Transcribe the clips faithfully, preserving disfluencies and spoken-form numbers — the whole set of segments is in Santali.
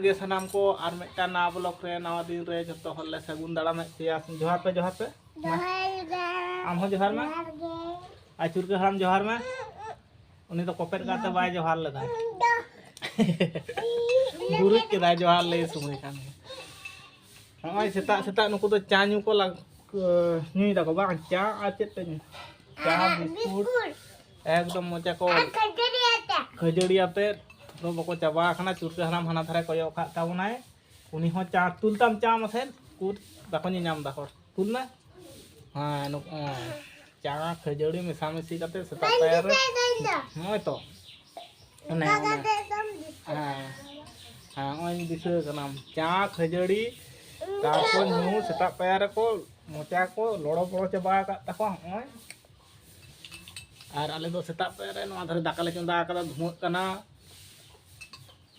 ᱜᱮ ᱥᱟᱱᱟᱢ ᱠᱚ ᱟᱨ ᱢᱤᱫᱴᱟᱝ ᱱᱟᱣᱟ ᱵᱞᱚᱜ ᱨᱮ ᱱᱟᱣᱟ ᱫᱤᱱ ᱨᱮ ᱡᱷᱚᱛᱚ ᱦᱚᱲ ᱞᱮ ᱥᱟᱹᱜᱩᱱ ᱫᱟᱨᱟᱢᱮᱫ ᱯᱮᱭᱟ᱾ ᱡᱚᱦᱟᱨ ᱯᱮ, ᱡᱚᱦᱟᱨ ᱯᱮ᱾ ᱡᱚᱦᱟᱨ ᱜᱮ᱾ ᱟᱢ ᱦᱚᱸ ᱡᱚᱦᱟᱨ ᱢᱮ᱾ ᱡᱚᱦᱟᱨ ᱜᱮ᱾ ᱟᱨ ᱪᱩᱨᱠᱟᱹ ᱦᱟᱲᱟᱢ ᱡᱚᱦᱟᱨ ᱢᱮ᱾ ᱩᱱᱤ ᱫᱚ ᱠᱚᱯᱮᱫ ᱠᱟᱛᱮ ᱵᱟᱭ ᱡᱚᱦᱟᱨ ᱞᱮᱫᱟ᱾ ᱜᱩᱨᱩᱡ ᱠᱮᱫᱟᱭ ᱡᱚᱦᱟᱨ ᱞᱟᱹᱭ ᱥᱚᱢᱚᱭ ᱠᱷᱟᱱ ᱜᱮ᱾ ᱱᱚᱜᱼᱚᱭ ᱥᱮᱛᱟᱜ ᱥᱮᱛᱟᱜ ᱱᱩᱠᱩ ᱫᱚ ᱪᱟ ᱧᱩ ᱠᱚ ᱞᱟᱜ-, ᱧᱩᱭ ᱫᱟᱠᱚ ᱵᱟᱝ? ᱪᱟ ᱟᱨ ᱪᱮᱫ ᱯᱮ ᱧᱩ? ᱪᱟ, ᱟᱨ ᱵᱤᱥᱠᱩᱴ᱾ ᱵᱤᱥᱠᱩᱴ᱾ ᱮᱠᱫᱚᱢ ᱢᱚᱪᱟ ᱠᱚ ᱟᱨ ᱠᱷᱟᱹᱡᱟᱹᱲᱤ ᱟᱛᱮ᱾ ᱠᱷᱟᱹᱡᱟᱹᱲᱤ ᱟᱛᱮ᱾ ᱫᱚ ᱵᱟᱠᱚ ᱪᱟᱵᱟ ᱟᱠᱟᱱᱟ᱾ ᱪᱩᱨᱠᱟᱹ ᱦᱟᱲᱟᱢ ᱦᱟᱱᱟ ᱫᱷᱟᱨᱮ ᱠᱚᱭᱚᱜ ᱟᱠᱟᱫ ᱛᱟᱵᱚᱱᱟᱭ᱾ ᱩᱱᱤ ᱦᱚᱸ ᱪᱟ ᱛᱩᱞ ᱛᱟᱢ, ᱪᱟ ᱢᱟᱥᱮ᱾ ᱩᱠᱩᱨ ᱵᱟᱠᱚ ᱧᱮᱧᱟᱢ ᱮᱫᱟ ᱦᱚᱲ᱾ ᱛᱩᱞ ᱢᱮ᱾ ᱦᱮᱸ, ᱱᱩᱠᱩ, ᱦᱮᱸ᱾ ᱪᱟ ᱠᱷᱟᱹᱡᱟᱹᱲᱤ ᱢᱮᱥᱟᱢᱤᱥᱤ ᱠᱟᱛᱮ ᱥᱮᱛᱟᱜ ᱯᱟᱭᱟᱨ ᱨᱮ᱾ ᱱᱚᱜᱼᱚᱭ ᱛᱚ᱾ ᱚᱱᱮ, ᱚᱱᱮ᱾ ᱦᱮᱸ᱾ ᱦᱮᱸ, ᱱᱚᱜᱼᱚᱭ ᱫᱤᱥᱟᱹ ᱠᱟᱱᱟᱢ᱾ ᱪᱟ ᱠᱷᱟᱹᱡᱟᱹᱲᱤ, ᱛᱟᱨᱯᱚᱨ ᱧᱩ ᱥᱮᱛᱟᱜ ᱯᱟᱭᱟᱨ ᱨᱮᱠᱚ, ᱢᱚᱪᱟ ᱠᱚ ᱞᱚᱲᱚ ᱵᱚᱲᱚ ᱪᱟᱵᱟ ᱟᱠᱟᱫ ᱛᱟᱠᱚᱣᱟ᱾ ᱱᱚᱜᱼᱚᱭ᱾ ᱟᱨ ᱟᱞᱮ ᱫᱚ ᱥᱮᱛᱟᱜ ᱯᱟᱭᱟᱨ ᱨᱮ ᱱᱚᱣᱟ ᱫᱷᱟᱨᱮ ᱫᱟᱠᱟ ᱞᱮ ᱪᱚᱸᱫᱟ ᱟᱠᱟᱫᱟ, ᱫᱷᱩᱶᱟᱹᱜ ᱠᱟᱱᱟ᱾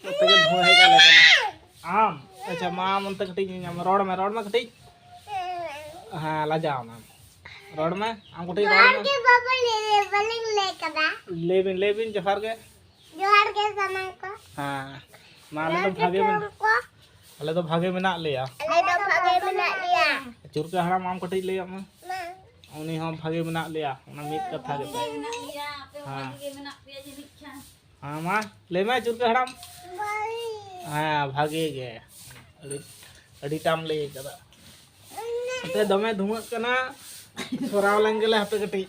ᱱᱚᱛᱮ ᱜᱮ ᱫᱷᱩᱶᱟᱹ ᱦᱮᱡ ᱟᱞᱮ ᱠᱟᱱᱟ᱾ ᱟᱢ, ᱟᱪᱪᱷᱟ, ᱢᱟ ᱟᱢ ᱚᱱᱛᱮ ᱠᱟᱹᱴᱤᱡ ᱧᱮᱞ ᱧᱟᱢ, ᱨᱚᱲ ᱢᱮ, ᱨᱚᱲ ᱢᱮ ᱠᱟᱹᱴᱤᱡ᱾ ᱦᱮᱸ, ᱞᱟᱡᱟᱣ ᱱᱟᱢ᱾ ᱨᱚᱲ ᱢᱮ, ᱟᱢ ᱠᱟᱹᱴᱤᱡ ᱨᱚᱲ ᱡᱚᱦᱟᱨ ᱢᱮ᱾ ᱜᱮ ᱵᱟᱵᱟ, ᱞᱟᱹᱭ, ᱵᱟᱹᱞᱤᱧ ᱞᱟᱹᱭ ᱠᱟᱫᱟ᱾ ᱞᱟᱹᱭ ᱵᱤᱱ, ᱞᱟᱹᱭ ᱵᱤᱱ, ᱡᱚᱦᱟᱨ ᱜᱮ᱾ ᱡᱚᱦᱟᱨ ᱜᱮ ᱥᱟᱱᱟᱢ ᱠᱚ᱾ ᱦᱮᱸ, ᱢᱟ ᱟᱞᱮ ᱫᱚ ᱡᱚᱦᱟᱨ ᱜᱮ ᱵᱷᱟᱜᱮ ᱢᱮᱱᱟᱜ, ᱥᱟᱱᱟᱢ ᱠᱚ᱾ ᱟᱞᱮ ᱫᱚ ᱵᱷᱟᱜᱮ ᱢᱮᱱᱟᱜ ᱞᱮᱭᱟ᱾ ᱟᱞᱮ ᱫᱚ ᱵᱷᱟᱜᱮ ᱢᱮᱱᱟᱜ ᱞᱮᱭᱟ᱾ ᱪᱩᱨᱠᱟᱹ ᱦᱟᱲᱟᱢ, ᱟᱢ ᱠᱟᱹᱴᱤᱡ ᱞᱟᱹᱭᱟᱜ ᱢᱮ᱾ ᱢᱟ᱾ ᱩᱱᱤ ᱦᱚᱸ ᱵᱷᱟᱜᱮ ᱢᱮᱱᱟᱜ ᱞᱮᱭᱟ, ᱚᱱᱟ ᱢᱤᱫ ᱠᱟᱛᱷᱟ ᱜᱮ᱾ ᱵᱷᱟᱜᱮ ᱢᱮᱱᱟᱜ ᱞᱮᱭᱟ, ᱟᱯᱮ ᱦᱚᱸ ᱦᱮᱸ᱾ ᱵᱷᱟᱜᱮ ᱢᱮᱱᱟᱜ ᱯᱮᱭᱟ ᱡᱟᱹᱱᱤᱡ ᱠᱷᱟᱱ᱾ ᱦᱮᱸ, ᱢᱟ ᱞᱟᱹᱭ ᱢᱮ, ᱪᱩᱨᱠᱟᱹ ᱦᱟᱲᱟᱢ᱾ ᱵᱷᱟᱜᱮ᱾ ᱦᱮᱸ, ᱵᱷᱟᱜᱮ ᱜᱮ᱾ ᱟᱹᱰᱤ, ᱟᱹᱰᱤᱴᱟᱢ ᱞᱟᱹᱭ ᱠᱟᱫᱟ᱾ ᱦᱟᱯᱮ, ᱫᱚᱢᱮ ᱫᱷᱩᱶᱟᱹᱜ ᱠᱟᱱᱟ, ᱥᱚᱨᱟᱣ ᱞᱮᱱ ᱜᱮᱞᱮ ᱦᱟᱯᱮ ᱠᱟᱹᱴᱤᱡ᱾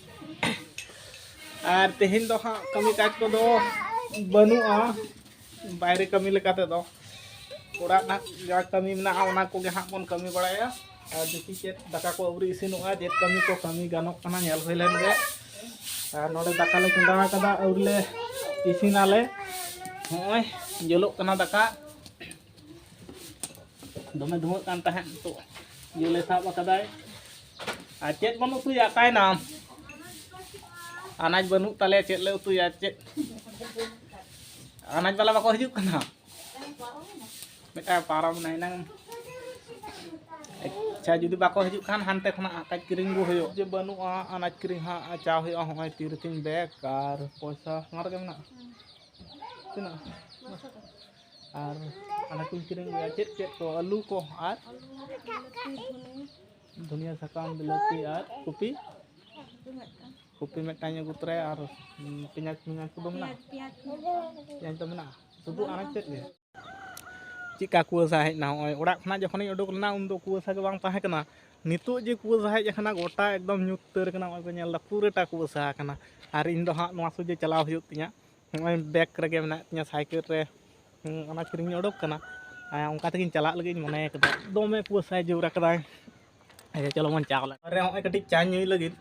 ᱟᱨ ᱛᱮᱦᱮᱧ ᱫᱚ ᱦᱟᱸᱜ ᱠᱟᱹᱢᱤ ᱠᱟᱡᱽ ᱠᱚᱫᱚ ᱵᱟᱹᱱᱩᱜᱼᱟ, ᱵᱟᱭᱨᱮ ᱠᱟᱹᱢᱤ ᱞᱮᱠᱟ ᱛᱮᱫᱚ᱾ ᱚᱲᱟᱜ ᱨᱮᱱᱟᱜ ᱡᱟ ᱠᱟᱹᱢᱤ ᱢᱮᱱᱟᱜᱼᱟ, ᱚᱱᱟ ᱠᱚᱜᱮ ᱦᱟᱸᱜ ᱵᱚᱱ ᱠᱟᱹᱢᱤ ᱵᱟᱲᱟᱭᱟ᱾ ᱟᱨ ᱫᱮᱥᱤ ᱪᱮᱫ ᱫᱟᱠᱟ ᱠᱚ ᱟᱹᱣᱨᱤ ᱤᱥᱤᱱᱚᱜᱼᱟ, ᱪᱮᱫ ᱠᱟᱹᱢᱤ ᱠᱚ ᱠᱟᱹᱢᱤ ᱜᱟᱱᱚᱜ ᱠᱟᱱᱟ, ᱧᱮᱞ ᱦᱩᱭ ᱞᱮᱱ ᱜᱮ᱾ ᱟᱨ ᱱᱚᱰᱮ ᱫᱟᱠᱟ ᱞᱮ ᱪᱚᱸᱫᱟ ᱟᱠᱟᱫᱟ, ᱟᱹᱣᱨᱤ ᱞᱮ ᱤᱥᱤᱱᱟᱞᱮ᱾ ᱱᱚᱜᱼᱚᱭ ᱡᱚᱞᱚᱜ ᱠᱟᱱᱟ ᱫᱟᱠᱟ᱾ ᱫᱚᱢᱮ ᱫᱷᱩᱶᱟᱹᱜ ᱠᱟᱱ ᱛᱟᱦᱮᱸᱫ, ᱱᱤᱛᱚᱜ ᱤᱭᱟᱹ ᱞᱮ ᱥᱟᱵ ᱟᱠᱟᱫᱟᱭ᱾ ᱟᱨ ᱪᱮᱫ ᱵᱚᱱ ᱩᱛᱩᱭᱟ? ᱚᱠᱟᱭᱱᱟᱢ? ᱟᱱᱟᱡᱽ ᱵᱟᱹᱱᱩᱜ ᱛᱟᱞᱮᱭᱟ, ᱪᱮᱫ ᱞᱮ ᱩᱛᱩᱭᱟ? ᱪᱮᱫ ᱟᱱᱟᱡᱽ ᱵᱟᱞᱟ ᱵᱟᱠᱚ ᱦᱤᱡᱩᱜ ᱠᱟᱱᱟ? ᱢᱤᱫᱴᱟᱝ ᱯᱟᱨᱚᱢ ᱮᱱᱟ ᱮᱱᱟᱝ᱾ ᱟᱪᱪᱷᱟ, ᱡᱩᱫᱤ ᱵᱟᱠᱚ ᱦᱤᱡᱩᱜ ᱠᱷᱟᱱ, ᱦᱟᱱᱛᱮ ᱠᱷᱚᱱᱟᱜ ᱟᱱᱟᱡᱽ ᱠᱤᱨᱤᱧ ᱟᱹᱜᱩ ᱦᱩᱭᱩᱜ᱾ ᱡᱮ ᱵᱟᱹᱱᱩᱜᱼᱟ, ᱟᱱᱟᱡᱽ ᱠᱤᱨᱤᱧ ᱦᱟᱸᱜ ᱪᱟ ᱦᱩᱭᱩᱜᱼᱟ᱾ ᱦᱚᱸᱜᱼᱚᱭ ᱛᱤ ᱨᱮᱛᱤᱧ ᱵᱮᱜᱽ ᱟᱨ ᱯᱚᱭᱥᱟ ᱱᱚᱣᱟ ᱨᱮᱜᱮ ᱢᱮᱱᱟᱜᱼᱟ᱾ ᱛᱤᱱᱟᱹᱜ? ᱟᱨ ᱚᱱᱟ ᱠᱚᱧ ᱠᱤᱨᱤᱧ ᱟᱹᱜᱩᱭᱟ᱾ ᱪᱮᱫ ᱪᱮᱫ ᱠᱚ? ᱟᱹᱞᱩ ᱠᱚ ᱟᱨ ᱫᱷᱩᱱᱤᱭᱟᱹ ᱥᱟᱠᱟᱢ, ᱵᱤᱞᱟᱹᱛᱤ ᱟᱨ ᱠᱚᱯᱤ᱾ ᱠᱚᱯᱤ ᱢᱤᱫᱴᱟᱝ ᱤᱧ ᱟᱹᱜᱩ ᱛᱚᱨᱟᱭᱟ ᱟᱨ, ᱩᱸ, ᱯᱮᱸᱭᱟᱡᱽ, ᱯᱮᱸᱭᱟᱡᱽ ᱠᱚᱫᱚ ᱢᱮᱱᱟᱜᱼᱟ? ᱯᱮᱸᱭᱟᱡᱽ, ᱯᱮᱸᱭᱟᱡᱽ ᱠᱚ᱾ ᱯᱮᱸᱭᱟᱡᱽ ᱫᱚ ᱢᱮᱱᱟᱜᱼᱟ᱾ ᱥᱩᱫᱷᱩ ᱟᱱᱟᱡᱽ ᱛᱮᱫ ᱜᱮ? ᱪᱮᱫᱠᱟ ᱠᱩᱣᱟᱹᱥᱟ ᱦᱮᱡ ᱮᱱᱟ᱾ ᱱᱚᱜᱼᱚᱭ ᱚᱲᱟᱜ ᱠᱷᱚᱱᱟᱜ ᱡᱚᱠᱷᱚᱱᱤᱧ ᱩᱰᱩᱠ ᱞᱮᱱᱟ, ᱩᱱᱫᱚ ᱠᱩᱣᱟᱹᱥᱟ ᱜᱮ ᱵᱟᱝ ᱛᱟᱦᱮᱸ ᱠᱟᱱᱟ᱾ ᱱᱤᱛᱚᱜ ᱡᱮ ᱠᱩᱣᱟᱹᱥᱟ ᱦᱮᱡ ᱟᱠᱟᱱᱟ, ᱜᱚᱴᱟ ᱮᱠᱫᱚᱢ ᱧᱩᱛ ᱩᱛᱟᱹᱨ ᱟᱠᱟᱱᱟ᱾ ᱱᱚᱜᱼᱚᱭ ᱯᱮ ᱧᱮᱞ ᱮᱫᱟ, ᱯᱩᱨᱟᱹᱴᱟ ᱠᱩᱣᱟᱹᱥᱟ ᱟᱠᱟᱱᱟ᱾ ᱟᱨ ᱤᱧ ᱫᱚ ᱦᱟᱸᱜ ᱱᱚᱣᱟ ᱥᱚᱡᱷᱮ ᱪᱟᱞᱟᱣ ᱦᱩᱭᱩᱜ ᱛᱤᱧᱟᱹ᱾ ᱱᱚᱜᱼᱚᱭ ᱵᱮᱜᱽ ᱨᱮᱜᱮ ᱢᱮᱱᱟᱜ ᱛᱤᱧᱟᱹ, ᱥᱟᱭᱠᱮᱞ ᱨᱮ᱾ ᱦᱩᱸ, ᱚᱱᱟ ᱠᱤᱨᱤᱧ ᱚᱰᱚᱠ ᱠᱟᱱᱟ᱾ ᱟᱨ ᱚᱱᱠᱟ ᱛᱮᱜᱤᱧ ᱪᱟᱞᱟᱜ ᱞᱟᱹᱜᱤᱫ ᱤᱧ ᱢᱚᱱᱮ ᱠᱟᱫᱟ᱾ ᱫᱚᱢᱮ ᱠᱩᱣᱟᱹᱥᱟᱭ ᱡᱳᱨ ᱟᱠᱟᱫᱟᱭ᱾ ᱟᱪᱪᱷᱟ, ᱪᱚᱞᱚ ᱵᱚᱱ ᱪᱟ ᱞᱮ᱾ ᱟᱨ ᱱᱚᱜᱼᱚᱭ ᱠᱟᱹᱴᱤᱡ ᱪᱟ ᱧᱩᱭ ᱞᱟᱹᱜᱤᱫ᱾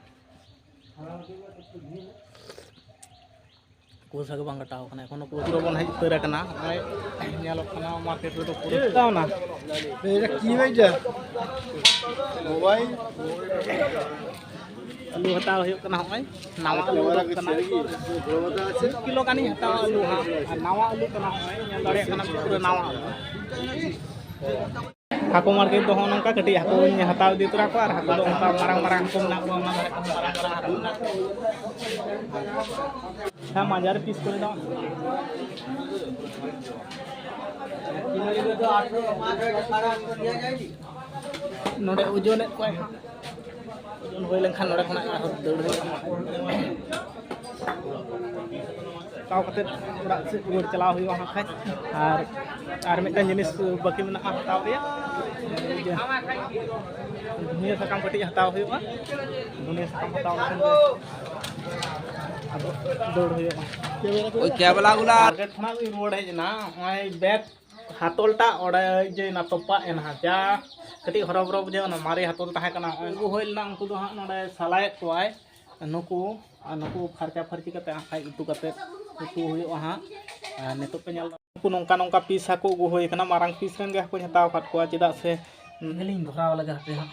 ᱠᱩᱣᱟᱹᱥᱟ ᱜᱮ ᱵᱟᱝ ᱠᱟᱴᱟᱣ ᱠᱟᱱᱟ, ᱮᱠᱷᱚᱱᱳ ᱠᱩᱣᱟᱹᱥᱟ᱾ ᱯᱩᱨᱟᱹ ᱵᱚᱱ ᱦᱮᱡ ᱩᱛᱟᱹᱨ ᱟᱠᱟᱱᱟ᱾ ᱱᱚᱜᱼᱚᱭ ᱧᱮᱞᱚᱜ ᱠᱟᱱᱟ ᱢᱟᱨᱠᱮᱴ ᱨᱮᱫᱚ ᱯᱩᱨᱟᱹ ᱪᱷᱩᱴᱟᱹᱣ ᱮᱱᱟ᱾ এটা কি ভাই? এটা মোবাইল। ᱟᱹᱞᱩ ᱦᱟᱛᱟᱣ ᱦᱩᱭᱩᱜ ᱠᱟᱱᱟ᱾ ᱱᱚᱜᱼᱚᱭ ᱱᱟᱣᱟ ᱟᱹᱞᱩ ᱩᱰᱩᱠ ᱠᱟᱱᱟ᱾ ᱫᱩ ᱠᱤᱞᱳ ᱜᱟᱱᱤᱧ ᱦᱟᱛᱟᱣᱟ ᱟᱹᱞᱩ ᱦᱟᱸᱜ᱾ ᱟᱨ ᱱᱟᱣᱟ ᱟᱹᱞᱩ ᱠᱟᱱᱟ, ᱱᱚᱜᱼᱚᱭ ᱧᱮᱞ ᱫᱟᱲᱮᱭᱟᱜ ᱠᱟᱱᱟ ᱯᱩᱨᱟᱹ ᱱᱟᱣᱟ ᱟᱹᱞᱩ᱾ ᱦᱟᱹᱠᱩ ᱢᱟᱨᱠᱮᱴ ᱫᱚ ᱦᱚᱸᱜᱼᱚ ᱱᱚᱝᱠᱟ, ᱠᱟᱹᱴᱤᱡ ᱦᱟᱹᱠᱩᱧ ᱦᱟᱛᱟᱣ ᱤᱫᱤ ᱛᱚᱨᱟ ᱠᱚᱣᱟ᱾ ᱟᱨ ᱦᱟᱹᱠᱩ ᱫᱚ ᱚᱱᱠᱟ ᱢᱟᱨᱟᱝ ᱢᱟᱨᱟᱝ ᱦᱟᱹᱠᱩ ᱢᱮᱱᱟᱜ ᱠᱚᱣᱟ, ᱚᱱᱟ ᱫᱷᱟᱨᱮ ᱠᱷᱚᱱ ᱢᱟᱨᱟᱝ ᱢᱟᱨᱟᱝ ᱦᱟᱹᱠᱩ ᱢᱮᱱᱟᱜ ᱠᱚᱣᱟ᱾ ᱦᱮᱸ, ᱢᱟᱡᱷᱟᱨᱤ ᱯᱤᱥ ᱠᱚᱨᱮ ᱫᱚ ᱱᱚᱰᱮ ᱳᱡᱚᱱᱮᱫ ᱠᱚᱣᱟᱭ ᱦᱟᱸᱜ᱾ ᱳᱡᱚᱱ ᱦᱩᱭ ᱞᱮᱱᱠᱷᱟᱱ ᱱᱚᱰᱮ ᱠᱷᱚᱱᱟᱜ ᱟᱨᱦᱚᱸ ᱫᱟᱹᱲ ᱦᱩᱭᱩᱜᱼᱟ᱾ ᱦᱟᱛᱟᱣ ᱠᱟᱛᱮᱫ ᱚᱲᱟᱜ ᱥᱮᱫ ᱨᱩᱣᱟᱹᱲ ᱪᱟᱞᱟᱣ ᱦᱩᱭᱩᱜᱼᱟ ᱦᱟᱸᱜ ᱠᱷᱟᱡ᱾ ᱟᱨ, ᱟᱨ ᱢᱤᱫᱴᱟᱝ ᱡᱤᱱᱤᱥ ᱵᱟᱹᱠᱤ ᱢᱮᱱᱟᱜᱼᱟ ᱦᱟᱛᱟᱣ ᱨᱮᱭᱟᱜ, ᱤᱭᱟᱹ, ᱫᱷᱩᱱᱤᱭᱟᱹ ᱥᱟᱠᱟᱢ ᱠᱟᱹᱴᱤᱡ ᱦᱟᱛᱟᱣ ᱦᱩᱭᱩᱜᱼᱟ᱾ ᱫᱷᱩᱱᱤᱭᱟᱹ ᱥᱟᱠᱟᱢ ᱦᱟᱛᱟᱣ ᱞᱮᱠᱷᱟᱱ ᱜᱮ ᱟᱫᱚ ᱫᱟᱹᱲ ᱦᱩᱭᱩᱜᱼᱟ᱾ ᱳᱭ ᱠᱮᱵᱞᱟ ᱜᱩᱞᱟ᱾ ᱴᱟᱨᱜᱮᱴ ᱠᱷᱚᱱᱟᱜ ᱜᱤᱧ ᱨᱩᱣᱟᱹᱲ ᱦᱮᱡ ᱮᱱᱟ᱾ ᱱᱚᱜᱼᱚᱭ ᱵᱮᱜᱽ ᱦᱟᱛᱚᱞ ᱴᱟᱜ ᱚᱸᱰᱮ ᱡᱮ ᱚᱱᱟ ᱛᱚᱯᱟᱜ ᱮᱱᱟ, ᱡᱟ ᱠᱟᱹᱴᱤᱡ ᱦᱚᱨᱚ ᱵᱚᱨᱚ ᱵᱩᱡᱷᱟᱹᱣ ᱮᱱᱟ, ᱢᱟᱨᱮ ᱦᱟᱛᱚᱞ ᱛᱟᱦᱮᱸ ᱠᱟᱱᱟ, ᱟᱹᱜᱩ ᱦᱩᱭ ᱞᱮᱱᱟ, ᱩᱱᱠᱩ ᱫᱚ ᱦᱟᱸᱜ ᱱᱚᱰᱮ ᱥᱟᱞᱟᱭᱮᱫ ᱠᱚᱣᱟᱭ ᱱᱩᱠᱩ, ᱟᱨ ᱱᱩᱠᱩ ᱯᱷᱟᱨᱪᱟ ᱯᱷᱟᱹᱨᱪᱤ ᱠᱟᱛᱮ ᱦᱟᱸᱜ ᱠᱷᱟᱡ ᱩᱛᱩ ᱠᱟᱛᱮ ᱩᱛᱩ ᱦᱩᱭᱩᱜᱼᱟ ᱦᱟᱸᱜ᱾ ᱟᱨ ᱱᱤᱛᱚᱜ ᱯᱮ ᱧᱮᱞ ᱮᱫᱟ, ᱱᱩᱠᱩ ᱱᱚᱝᱠᱟ ᱱᱚᱝᱠᱟ ᱯᱤᱥ ᱦᱟᱹᱠᱩ ᱟᱹᱜᱩ ᱦᱩᱭ ᱠᱟᱱᱟ, ᱢᱟᱨᱟᱝ ᱯᱤᱥ ᱨᱮᱱ ᱜᱮ ᱦᱟᱹᱠᱩᱧ ᱦᱟᱛᱟᱣ ᱟᱠᱟᱫ ᱠᱚᱣᱟ, ᱪᱮᱫᱟᱜ ᱥᱮ ᱧᱮᱞᱤᱧ ᱫᱷᱚᱨᱟᱣ ᱞᱮᱜᱮ ᱦᱟᱯᱮ ᱦᱟᱸᱜ,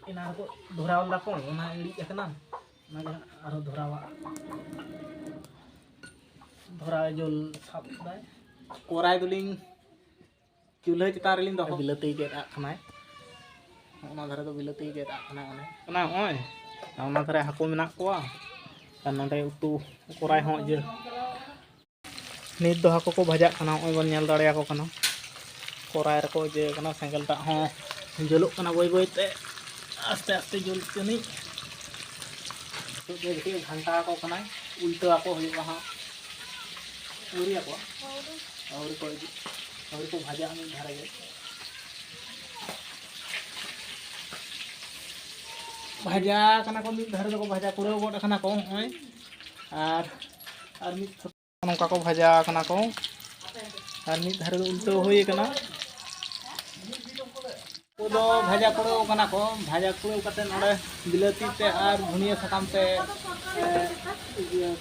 ᱮᱱᱟᱱ ᱨᱮᱠᱚ ᱫᱷᱚᱨᱟᱣ ᱞᱮᱫᱟ ᱠᱚ, ᱚᱱᱟ ᱤᱲᱤᱡ ᱟᱠᱟᱱᱟ, ᱚᱱᱟᱜᱮ ᱦᱟᱸᱜ ᱟᱨᱦᱚᱸ ᱫᱷᱚᱨᱟᱣᱟ᱾ ᱫᱷᱚᱨᱟᱣ ᱡᱳᱞ ᱥᱟᱵ ᱠᱮᱫᱟᱭ᱾ ᱠᱚᱨᱟᱭ ᱫᱚᱞᱤᱧ ᱪᱩᱞᱦᱟᱹ ᱪᱮᱛᱟᱱ ᱨᱮᱞᱤᱧ ᱫᱚᱦᱚ᱾ ᱵᱤᱞᱟᱹᱛᱤ ᱜᱮᱫ ᱟᱜ ᱠᱟᱱᱟᱭ᱾ ᱚᱱᱟ ᱫᱷᱟᱨᱮ ᱫᱚ ᱵᱤᱞᱟᱹᱛᱤ ᱜᱮᱫ ᱟᱜ ᱠᱟᱱᱟᱭ, ᱚᱱᱮ᱾ ᱚᱱᱟ ᱱᱚᱜᱼᱚᱭ, ᱟᱨ ᱚᱱᱟ ᱫᱷᱟᱨᱮ ᱦᱟᱹᱠᱩ ᱢᱮᱱᱟᱜ ᱠᱚᱣᱟ᱾ ᱟᱨ ᱱᱚᱸᱰᱮ ᱩᱛᱩ ᱠᱚᱨᱟᱭ ᱦᱚᱸ ᱤᱭᱟᱹ᱾ ᱱᱤᱛ ᱫᱚ ᱦᱟᱹᱠᱩ ᱠᱚ ᱵᱷᱟᱡᱟᱜ ᱠᱟᱱᱟ, ᱱᱚᱜᱼᱚᱭ ᱵᱚᱱ ᱧᱮᱞ ᱫᱟᱲᱮᱭᱟᱠᱚ ᱠᱟᱱᱟ᱾ ᱠᱚᱨᱟᱭ ᱨᱮᱠᱚ ᱤᱭᱟᱹ ᱠᱟᱱᱟ, ᱥᱮᱸᱜᱮᱞ ᱫᱟᱜ ᱦᱚᱸ ᱡᱩᱞᱩᱜ ᱠᱟᱱᱟ ᱵᱟᱹᱭ ᱵᱟᱹᱭ ᱛᱮ, ᱟᱥᱛᱮ ᱟᱥᱛᱮ ᱡᱩᱞ ᱠᱟᱹᱱᱤᱡ᱾ ᱱᱤᱛᱚᱜ ᱫᱚ ᱠᱟᱹᱴᱤᱡ ᱜᱷᱟᱱᱴᱟ ᱟᱠᱚ ᱠᱟᱱᱟᱭ, ᱩᱞᱴᱟᱹ ᱟᱠᱚ ᱦᱩᱭᱩᱜᱼᱟ ᱦᱟᱸᱜ᱾ ᱟᱹᱣᱨᱤᱭᱟᱠᱚ, ᱟᱹᱣᱨᱤ ᱠᱚ, ᱟᱹᱣᱨᱤ ᱠᱚ ᱵᱷᱟᱡᱟᱜᱼᱟ ᱢᱤᱫ ᱫᱷᱟᱨᱮ ᱜᱮ᱾ ᱵᱷᱟᱡᱟ ᱠᱟᱱᱟ ᱠᱚ, ᱢᱤᱫ ᱫᱷᱟᱨᱮ ᱫᱚᱠᱚ ᱵᱷᱟᱡᱟ ᱯᱩᱨᱟᱹᱣ ᱜᱚᱫ ᱠᱟᱱᱟ ᱠᱚ ᱱᱚᱜᱼᱚᱭ᱾ ᱟᱨ, ᱟᱨ ᱢᱤᱫ ᱱᱚᱝᱠᱟ ᱠᱚ ᱵᱷᱟᱡᱟ ᱠᱟᱱᱟ ᱠᱚ, ᱟᱨ ᱢᱤᱫ ᱫᱷᱟᱨᱮ ᱫᱚ ᱩᱞᱴᱟᱹᱣ ᱦᱩᱭ ᱠᱟᱱᱟ᱾ ᱩᱱᱠᱩ ᱫᱚ ᱵᱷᱟᱡᱟ ᱠᱩᱲᱟᱹᱣ ᱠᱟᱱᱟ ᱠᱚ᱾ ᱵᱷᱟᱡᱟ ᱠᱩᱲᱟᱹᱣ ᱠᱟᱛᱮ ᱱᱚᱰᱮ ᱵᱤᱞᱟᱹᱛᱤ ᱛᱮ ᱟᱨ ᱫᱷᱩᱱᱤᱭᱟᱹ ᱥᱟᱠᱟᱢ ᱛᱮ, ᱮ, ᱤᱭᱟᱹ,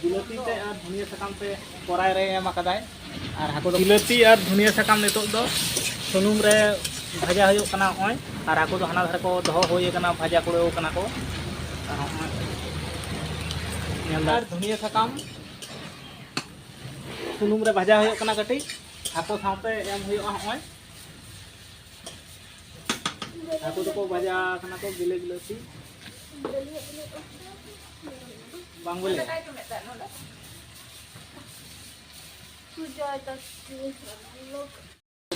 ᱵᱤᱞᱟᱹᱛᱤ ᱛᱮ ᱟᱨ ᱫᱷᱩᱱᱤᱭᱟᱹ ᱥᱟᱠᱟᱢ ᱛᱮ ᱠᱚᱨᱟᱭ ᱨᱮ ᱮᱢ ᱟᱠᱟᱫᱟᱭ᱾ ᱟᱨ ᱦᱟᱹᱠᱩ ᱫᱚ ᱵᱤᱞᱟᱹᱛᱤ ᱟᱨ ᱫᱷᱩᱱᱤᱭᱟᱹ ᱥᱟᱠᱟᱢ ᱱᱤᱛᱚᱜ ᱫᱚ ᱥᱩᱱᱩᱢ ᱨᱮ ᱵᱷᱟᱡᱟ ᱦᱩᱭᱩᱜ ᱠᱟᱱᱟ ᱱᱚᱜᱼᱚᱭ᱾ ᱟᱨ ᱦᱟᱹᱠᱩ ᱫᱚ ᱦᱟᱱᱟ ᱫᱷᱟᱨᱮ ᱠᱚ ᱫᱚᱦᱚ ᱦᱩᱭ ᱟᱠᱟᱱᱟ, ᱵᱷᱟᱡᱟ ᱠᱩᱲᱟᱹᱣ ᱠᱟᱱᱟ ᱠᱚ᱾ ᱟᱨ ᱱᱚᱜᱼᱚᱭ ᱧᱮᱞ ᱫᱟ᱾ ᱟᱨ ᱫᱷᱩᱱᱤᱭᱟᱹ ᱥᱟᱠᱟᱢ ᱥᱩᱱᱩᱢ ᱨᱮ ᱵᱷᱟᱡᱟ ᱦᱩᱭᱩᱜ ᱠᱟᱱᱟ ᱠᱟᱹᱴᱤᱡ, ᱦᱟᱹᱠᱩ ᱥᱟᱶᱛᱮ ᱮᱢ ᱦᱩᱭᱩᱜᱼᱟ ᱱᱚᱜᱼᱚᱭ᱾ ᱦᱟᱹᱠᱩ ᱫᱚᱠᱚ ᱵᱷᱟᱡᱟ ᱠᱟᱱᱟ ᱠᱚ ᱵᱤᱞᱟᱹ ᱵᱤᱞᱟᱹᱛᱤ᱾ ᱵᱟᱝ ᱵᱚᱞᱮ?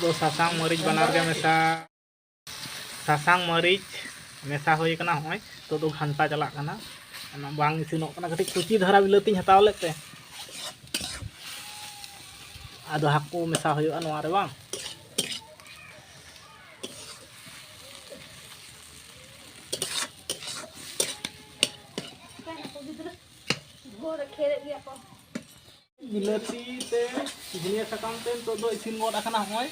ᱫᱚ ᱥᱟᱥᱟᱝ ᱢᱟᱹᱨᱤᱪ ᱵᱟᱱᱟᱨ ᱜᱮ ᱢᱮᱥᱟ, ᱥᱟᱥᱟᱝ ᱢᱟᱹᱨᱤᱪ ᱢᱮᱥᱟ ᱦᱩᱭ ᱠᱟᱱᱟ᱾ ᱦᱚᱸᱜᱼᱚᱭ ᱱᱤᱛᱚᱜ ᱫᱚ ᱜᱷᱟᱱᱴᱟ ᱪᱟᱞᱟᱜ ᱠᱟᱱᱟ, ᱚᱱᱟ ᱵᱟᱝ ᱤᱥᱤᱱᱚᱜ ᱠᱟᱱᱟ᱾ ᱠᱟᱹᱴᱤᱡ ᱠᱩᱪᱤ ᱫᱷᱟᱨᱟ ᱵᱤᱞᱟᱹᱛᱤᱧ ᱦᱟᱛᱟᱣ ᱞᱮᱫ ᱛᱮ ᱟᱫᱚ ᱦᱟᱹᱠᱩ ᱢᱮᱥᱟ ᱦᱩᱭᱩᱜᱼᱟ ᱱᱚᱣᱟ ᱨᱮ ᱵᱟᱝ᱾ ᱵᱤᱞᱟᱹᱛᱤ ᱛᱮ ᱫᱷᱩᱱᱤᱭᱟᱹ ᱥᱟᱠᱟᱢ ᱛᱮ ᱱᱤᱛᱚᱜ ᱫᱚ ᱤᱥᱤᱱ ᱜᱚᱫ ᱟᱠᱟᱱᱟ ᱦᱚᱸᱜᱼᱚᱭ᱾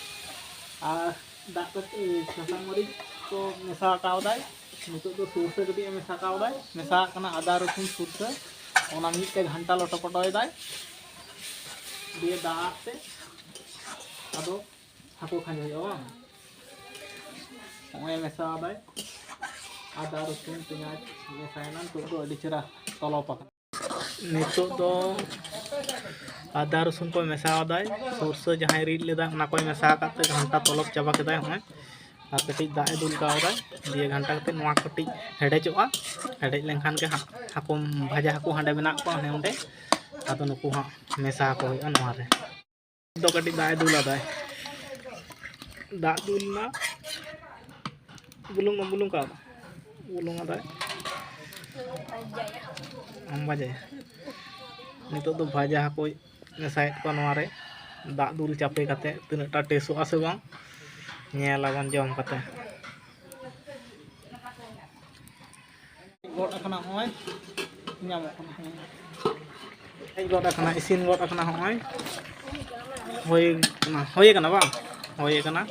ᱟᱨ ᱫᱟᱜ ᱠᱟᱹᱴᱤᱡ, ᱥᱟᱥᱟᱝ ᱢᱟᱹᱨᱤᱪ ᱠᱚ ᱢᱮᱥᱟ ᱠᱟᱣᱫᱟᱭ᱾ ᱱᱤᱛᱚᱜ ᱫᱚ ᱥᱚᱨᱥᱮ ᱠᱟᱹᱴᱤᱡ ᱮ ᱢᱮᱥᱟ ᱠᱟᱣᱫᱟᱭ, ᱢᱮᱥᱟ ᱠᱟᱱᱟ ᱟᱫᱟ ᱨᱚᱥᱩᱱ ᱥᱚᱨᱥᱮ, ᱚᱱᱟ ᱢᱤᱫ ᱛᱮ ᱜᱷᱟᱱᱴᱟ ᱞᱚᱴᱚ ᱯᱚᱴᱚᱭᱮᱫᱟᱭ᱾ ᱫᱤᱭᱮ ᱫᱟᱜ ᱟᱜ ᱛᱮ ᱟᱫᱚ ᱦᱟᱹᱠᱩ ᱠᱷᱟᱸᱡᱚ ᱦᱩᱭᱩᱜᱼᱟ ᱵᱟᱝ? ᱱᱚᱜᱼᱚᱭ ᱢᱮᱥᱟᱣᱟᱫᱟᱭ ᱟᱫᱟ ᱨᱚᱥᱩᱱ ᱯᱮᱸᱭᱟᱡᱽ ᱢᱮᱥᱟᱭᱮᱱᱟ, ᱱᱤᱛᱚᱜ ᱫᱚ ᱟᱹᱰᱤ ᱪᱮᱦᱨᱟ ᱛᱚᱞᱚᱯ ᱟᱠᱟᱱᱟ᱾ ᱱᱤᱛᱚᱜ ᱫᱚ ᱟᱫᱟ ᱨᱚᱥᱩᱱ ᱠᱚᱭ ᱢᱮᱥᱟᱣᱟᱫᱟᱭ, ᱥᱚᱨᱥᱮ ᱡᱟᱦᱟᱸᱭ ᱨᱤᱫ ᱞᱮᱫᱟ ᱚᱱᱟ ᱠᱚᱭ ᱢᱮᱥᱟ ᱟᱠᱟᱫ ᱛᱮ ᱜᱷᱟᱱᱴᱟ ᱛᱚᱞᱚᱯ ᱪᱟᱵᱟ ᱠᱮᱫᱟᱭ᱾ ᱦᱚᱸᱜᱼᱚᱭ ᱟᱨ ᱠᱟᱹᱴᱤᱡ ᱫᱟᱜ ᱮ ᱫᱩᱞ ᱠᱟᱣᱫᱟᱭ, ᱫᱤᱭᱮ ᱜᱷᱟᱱᱴᱟ ᱠᱟᱛᱮ ᱱᱚᱣᱟ ᱠᱟᱹᱴᱤᱡ ᱦᱮᱰᱮᱡᱚᱜᱼᱟ᱾ ᱦᱮᱰᱮᱡ ᱞᱮᱱᱠᱷᱟᱱ ᱜᱮ ᱦᱟᱸᱜ ᱦᱟᱹᱠᱩ ᱵᱷᱟᱡᱟ ᱦᱟᱹᱠᱩ ᱦᱟᱸᱰᱮ ᱢᱮᱱᱟᱜ ᱠᱚᱣᱟ, ᱦᱟᱸᱰᱮ ᱚᱸᱰᱮ ᱟᱫᱚ ᱱᱩᱠᱩ ᱦᱟᱸᱜ ᱢᱮᱥᱟ ᱟᱠᱚ ᱦᱩᱭᱩᱜᱼᱟ ᱱᱚᱣᱟ ᱨᱮ᱾ ᱫᱚ ᱠᱟᱹᱴᱤᱡ ᱫᱟᱜ ᱮ ᱫᱩᱞ ᱟᱫᱟᱭ᱾ ᱫᱟᱜ ᱫᱩᱞ ᱮᱱᱟ, ᱵᱩᱞᱩᱝ ᱵᱩᱞᱩᱝ ᱠᱟᱜ ᱵᱩᱞᱩᱝ ᱟᱫᱟᱭ᱾ ᱟᱢ ᱵᱷᱟᱡᱟᱭᱟ᱾ ᱱᱤᱛᱚᱜ ᱫᱚ ᱵᱷᱟᱡᱟ ᱦᱟᱹᱠᱩᱭ ᱢᱮᱥᱟᱭᱮᱫ ᱠᱚᱣᱟ ᱱᱚᱣᱟ ᱨᱮ᱾ ᱫᱟᱜ ᱫᱩᱞ ᱪᱟᱯᱮ ᱠᱟᱛᱮ ᱛᱤᱱᱟᱹᱜ ᱴᱟ ᱴᱮᱥᱚᱜᱼᱟ ᱥᱮ ᱵᱟᱝ, ᱧᱮᱞ ᱟᱵᱚᱱ ᱡᱚᱢ ᱠᱟᱛᱮ᱾ ᱜᱚᱫ ᱟᱠᱟᱱᱟ ᱱᱚᱜᱼᱚᱭ, ᱧᱟᱢᱚᱜ ᱠᱟᱱᱟ᱾ ᱦᱮᱡ ᱜᱚᱫ ᱟᱠᱟᱱᱟ, ᱤᱥᱤᱱ ᱜᱚᱫ ᱟᱠᱟᱱᱟ ᱱᱚᱜᱼᱚᱭ᱾ ᱦᱩᱭ ᱠᱟᱱᱟ, ᱦᱩᱭ ᱠᱟᱱᱟ ᱵᱟᱝ? ᱦᱩᱭ ᱠᱟᱱᱟ᱾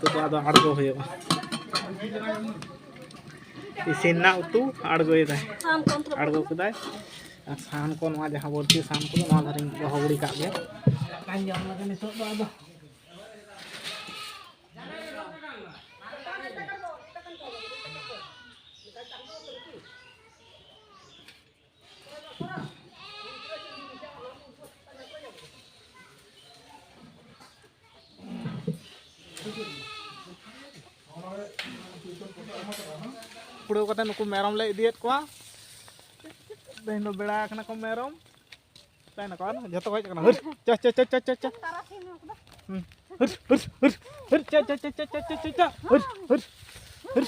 ᱱᱤᱛᱚᱜ ᱫᱚ ᱟᱫᱚ ᱟᱬᱜᱚ ᱦᱩᱭᱩᱜᱼᱟ᱾ ᱤᱥᱤᱱ ᱨᱮᱱᱟᱜ ᱩᱛᱩ ᱟᱬᱜᱚᱭᱮᱫᱟᱭ, ᱟᱬᱜᱚ ᱠᱮᱫᱟᱭ᱾ ᱟᱨ ᱥᱟᱦᱟᱱ ᱠᱚ, ᱱᱚᱣᱟ ᱡᱟᱦᱟᱸ ᱵᱟᱹᱲᱛᱤ ᱥᱟᱦᱟᱱ ᱠᱚᱫᱚ ᱱᱚᱣᱟ ᱫᱷᱟᱨᱮᱧ ᱫᱚᱦᱚ ᱜᱤᱰᱤ ᱠᱟᱜ ᱜᱮ᱾ ᱫᱟᱠᱟᱧ ᱡᱚᱢ ᱞᱮᱜᱮ ᱱᱤᱛᱚᱜ ᱫᱚ ᱟᱫᱚ᱾ ᱠᱩᱲᱟᱹᱣ ᱠᱟᱛᱮ ᱱᱩᱠᱩ ᱢᱮᱨᱚᱢ ᱞᱮ ᱤᱫᱤᱭᱮᱫ ᱠᱚᱣᱟ᱾ ᱛᱮᱦᱮᱧ ᱫᱚ ᱵᱮᱲᱟ ᱟᱠᱟᱱᱟ ᱠᱚ ᱢᱮᱨᱚᱢ᱾ ᱛᱟᱭ ᱱᱟᱠᱚ ᱟᱨ ᱡᱚᱛᱚ ᱠᱚ ᱦᱮᱡ ᱟᱠᱟᱱᱟ᱾ ᱦᱟᱹᱨ, ᱪᱟ, ᱪᱟ, ᱪᱟ᱾ ᱦᱩᱸ᱾ ᱦᱟᱹᱨ, ᱦᱟᱹᱨ, ᱦᱟᱹᱨ, ᱦᱟᱹᱨ, ᱪᱟ, ᱪᱟ, ᱪᱟ᱾ ᱦᱟᱹᱨ, ᱦᱟᱹᱨ, ᱦᱟᱹᱨ,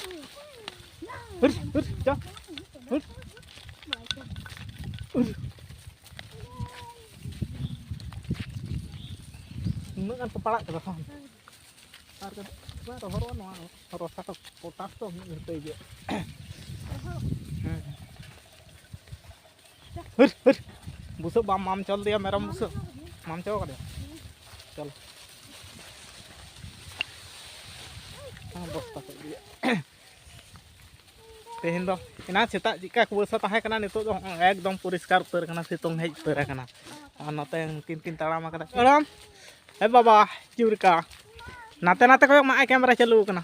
ᱦᱟᱹᱨ, ᱦᱟᱹᱨ, ᱪᱟ᱾ ᱦᱟᱹᱨ, ᱦᱟᱹᱨ᱾ ᱩᱱᱟᱹᱜ ᱜᱟᱱ ᱠᱚ ᱯᱟᱲᱟᱜ ᱠᱟᱫᱟ ᱥᱟᱦᱟᱱ᱾ ᱟᱨ ᱠᱟᱹᱴᱤᱡ ᱵᱟᱝ ᱨᱚᱦᱚᱲᱚᱜᱼᱟ ᱱᱚᱣᱟ ᱨᱚᱥᱟ ᱫᱚ, ᱯᱚᱴᱟᱥ ᱫᱚ ᱩᱱᱟᱹᱜ ᱡᱷᱚᱛᱚ ᱤᱭᱟᱹᱜᱼᱟ᱾ ᱦᱮᱸ᱾ ᱦᱟᱹᱨ, ᱦᱟᱹᱨ᱾ ᱵᱩᱥᱟᱹᱜ ᱵᱟᱢ ᱢᱟᱢᱪᱚᱞ ᱫᱮᱭᱟ, ᱢᱮᱨᱚᱢ ᱵᱩᱥᱟᱹᱜ᱾ ᱢᱟᱢᱪᱚ ᱠᱟᱫᱮᱭᱟ᱾ ᱪᱚᱞ᱾ ᱦᱮᱸ, ᱵᱚᱥᱛᱟ ᱠᱚ ᱤᱫᱤᱭᱟ᱾ ᱛᱮᱦᱮᱧ ᱫᱚ ᱮᱱᱟᱝ ᱥᱮᱛᱟᱜ ᱪᱮᱫᱠᱟ ᱠᱩᱣᱟᱹᱥᱟ ᱛᱟᱦᱮᱸ ᱠᱟᱱᱟ, ᱱᱤᱛᱚᱜ ᱫᱚ ᱦᱚᱸᱜᱼᱚᱭ ᱮᱠᱫᱚᱢ ᱯᱚᱨᱤᱥᱠᱟᱨ ᱩᱛᱟᱹᱨ ᱠᱟᱱᱟ, ᱥᱤᱛᱩᱝ ᱦᱮᱡ ᱩᱛᱟᱹᱨ ᱟᱠᱟᱱᱟ᱾ ᱟᱨ ᱱᱚᱛᱮ ᱩᱱᱠᱤᱱ ᱠᱤᱱ ᱛᱟᱲᱟᱢ ᱟᱠᱟᱫᱟ᱾ ᱛᱟᱲᱟᱢ᱾ ᱮ ᱵᱟᱵᱟ, ᱪᱩᱨᱠᱟ᱾ ᱱᱟᱛᱮ ᱱᱟᱛᱮ ᱠᱚᱭᱚᱜ ᱢᱟ, ᱟᱭ ᱠᱮᱢᱮᱨᱟ ᱪᱟᱹᱞᱩ ᱟᱠᱟᱱᱟ᱾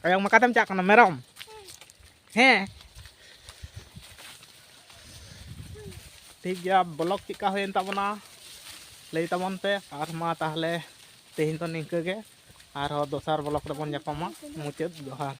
ᱠᱚᱭᱚᱜ ᱢᱟ, ᱚᱠᱟᱛᱮᱢ ᱪᱟᱜ ᱠᱟᱱᱟ, ᱢᱮᱨᱚᱢ? ᱦᱮᱸ᱾ ᱴᱷᱤᱠ ᱜᱮᱭᱟ, ᱵᱞᱚᱜ ᱪᱮᱫᱠᱟ ᱦᱩᱭᱮᱱ ᱛᱟᱵᱚᱱᱟ ᱞᱟᱹᱭ ᱛᱟᱵᱚᱱ ᱯᱮ᱾ ᱟᱨ ᱢᱟ ᱛᱟᱦᱚᱞᱮ ᱛᱮᱦᱮᱧ ᱫᱚ ᱱᱤᱝᱠᱟᱹ ᱜᱮ, ᱟᱨᱦᱚᱸ ᱫᱚᱥᱟᱨ ᱵᱞᱚᱜ ᱨᱮᱵᱚᱱ ᱧᱟᱯᱟᱢᱟ᱾ ᱢᱩᱪᱟᱹᱫ ᱡᱚᱦᱟᱨ᱾